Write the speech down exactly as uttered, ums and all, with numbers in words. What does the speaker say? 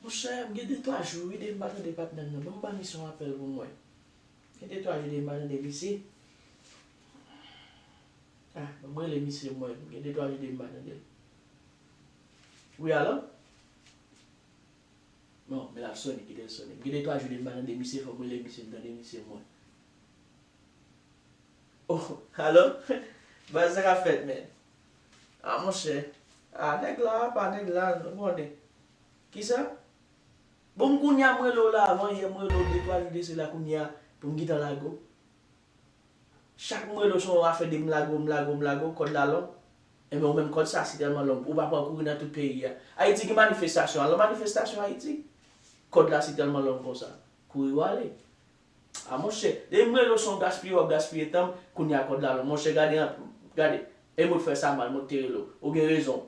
Monchè, m gen de twa jou wi depi m pa tande patnè m nan. Ban m ba misye yon apèl pou mwen. Gen de twa jou depi m pa tande misye. Ah, ban m rele misye mwen. M gen de twa jou depi m pa tande l. Wi, alò? Non, men l ap sonnen, kite l sonnen. M gen de twa jou depi m pa tande misye, fò m rele misye, m tande misye mwen. Oh, alò? Baz, sa k ap fèt, men? Ah, monchè. Ah, nèg la, apa nèg la, nou konnen. Kisa? Bon, m kounye a m rele w la, avan yè m rele w de twa jou de sela, kounye a pou m gentan lage w. Chak m rele w se yon afè de m lage w, m lage w, m lage w, kòd la long. Enben, ou menm kòd sa si tèlman long, ou pa pran kouri nan tout peyi a. Ayiti gen manifestasyon, al nan manifestasyon Ayiti. Kòd la si tèlman long konsa, kouri w ale. Ah, monchè, depi m rele w se yon gaspiye, w ap gaspiye tan m, kounye a kòd la long. Monchè, gade, gade, e mwen k fè sa mal, mwen k te rele w. Ou gen rezon.